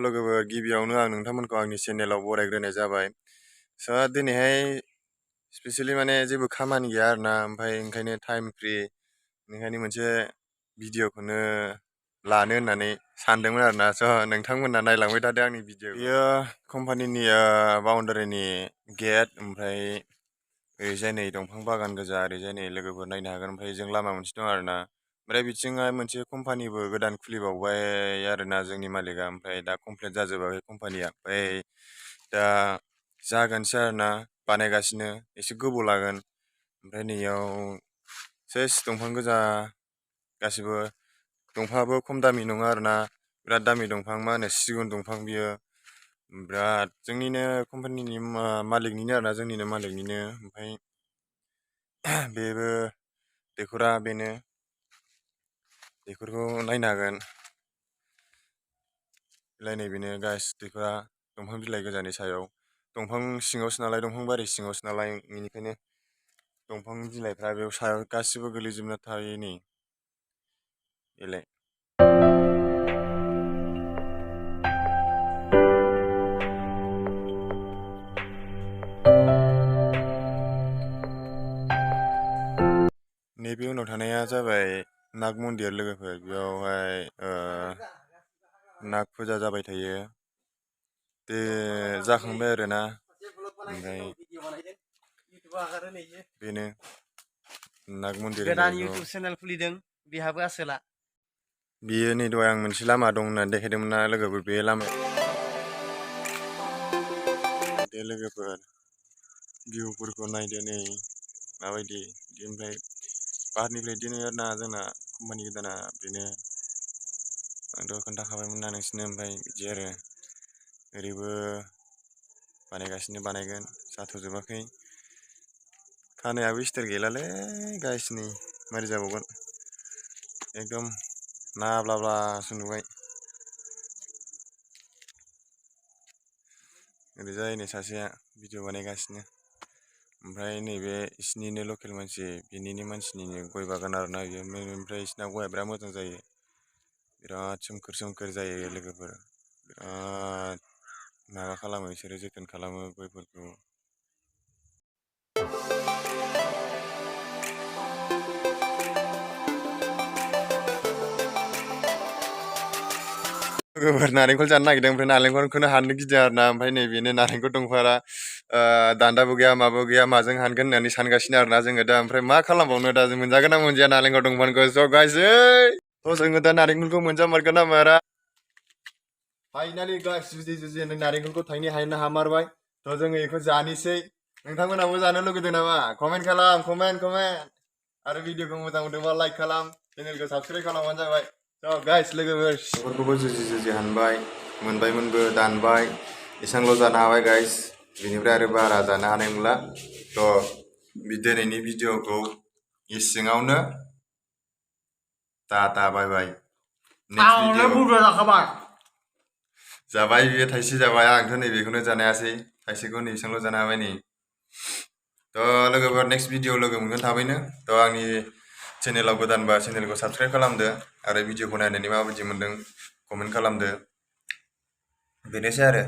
लोगोफोर गिबियावनो आं नोंथांमोनखौ आंनि चेनेलाव बरायग्रोनाय जाबाय। स' दिनैहाय स्पेसियेलि माने जेबो खामानि गैया आरोना, ओमफ्राय ओंखायनो टाइम फ्रि, ओंखायनो मोनसे भिडिअखौनो लानो होननानै सानदोंमोन आरोना। स' नोंथांमोना नायलांबाय थादो आंनि भिडिअ। बेयो कम्पानिनि बाउन्डारिनि गेट, ओमफ्राय ओरैजाय नै दंफां बागान गोजा, ओरैजाय नै लोगोफोर नायनो हागोन। ओमफ्राय जों लामा मोनसे दं आरोना, ओमफ्राय बिथिंहाय मोनसे कम्पानिबो गोदान खुलिबावबाय आरोना जोंनि मालिका। ओमफ्राय दा कमप्लिट जाजोबाखै कम्पानिया, ओमफ्राय दा जागोनसो आरोना, बानायगासिनो, एसे गोबाव लागोन। ओमफ्राय नैयाव सेस दंफां गोजा गासिबो, दंफाङाबो खम दामि नङा आरोना, बिराद दामि दंफां, मा होनो सिगुन दंफां बियो। बिराद जोंनिनो कम्पानिनि मालिकनिनो आरोना, जोंनिनो मालिकनिनो। ओमफ्राय बेबो डेक'रा बेनो, बेफोरखौ नायनो हागोन। बिलाइ बेनो गाइस, डेक'रा दंफां बिलाइ गोजानि सायाव, दंफां सिङावसो नालाय, दंफां बारि सिङावसो नालाय, बेनिखायनो दंफां बिलाइफ्रा बेयाव सायाव गासिबो गोलैजोबना थायो। नै बेलाय नैबे उनाव थानाया जाबाय नाग मन्दिर लोगोफोर। बेयावहाय नाग फुजा जाबाय थायो, बे जाखांबाय आरोना। ओमफ्राय बेनो नाग मन्दिर गोदान इउटुब चेनेल खुलिदों बेहाबो आसोला। बियो नै दहाय आं मोनसे लामा दं होननानै देखायदोंमोन ना लोगोफोर, बे लामा दे लोगोफोर भिउफोरखौ नायदो नै माबायदि। ओमफ्राय बाहेरनिफ्राय बिदिनो आरोना, जोंना कम्पानि गोदाना बेनो, आंथ' खोन्थाखाबायमोन ना नोंसिनो। ओमफ्राय बिदि आरो ओरैबो बानायगासिनो, बानायगोन, जाथ'जोबाखै। खानायाबो स्टाइल गैलालै गाइस, नै मारै जाबावगोन, एकदम नाब्लाब्लासो नुबाय। ओरैजाय नै सासेया भिडिअ बानायगासिनो। ओमफ्राय नैबे इसिनिनो लकेल मानसि, बेनिनो मानसिनिनो गय बागान आरोना बियो। ओमफ्राय इसिना गया बिराद मोजां जायो, बिराद सोमखोर सोमखोर जायो लोगोफोर। बिराद माबा खालामो बिसोरो, जोथोन खालामो गयफोरखौ। लोगोफोर नारेंखल जानो नागिरदों, ओमफ्राय नारेंखलखौनो हाननो गिदों आरोना। ओमफ्राय नैबेनो नारेंखल दंफाङा दान्दाबो गैया, माबो गैया, माजों हानगोन होननानै सानगासिनो आरोना जोङो दा। ओमफ्राय मा खालामबावनो दा, जों मोनजागोन ना मोनजाया नारेंखल दंफांखौ? स' गाइस जोङो दा नारेंखलखौ मोनजामारगोन ना मारा? फाइनालि गाइस जुजि नारेंखलखौ थाइनै हायनो हामारबाय। थ' जोङो बेखौ जानोसै। नोंथांमोनाबो जानो लुगैदों नामा? कमेन्ट खालाम, कमेन्ट। आरो भिडिअखौ मोजां मोनदोंबा लाइक खालाम, चेनेलखौ साबसक्राइब खालामबानो जाबाय। स' गाइस लोगोफोर बेफोरखौबो जुजि हानबाय, मोनबायमोनबो, दानबाय, एसेबांल' जानो हाबाय गाइस, बेनिफ्राय आरो बारा जानो हानाय नंला। थ' दिनैनि भिडिअखौ एसेङावनो टाटा बाय बाय। नेक्स्ट भिडिअ जाबाय, बेयो थाइसे जाबाय, आंथ' नैबेखौनो जानो हायासै, थाइसेखौ नैसेबांल' जानो हाबाय नै। थ' लोगोफोर नेक्स्ट भिडिअ लोगो मोनगोन थाबैनो। थ' आंनि चेनेलाव गोदानबा चेनेलखौ साबसक्राइब खालामदो, आरो भिडिअखौ नायनानै माबायदि मोनदों कमेन्ट खालामदो। बेनोसै आरो।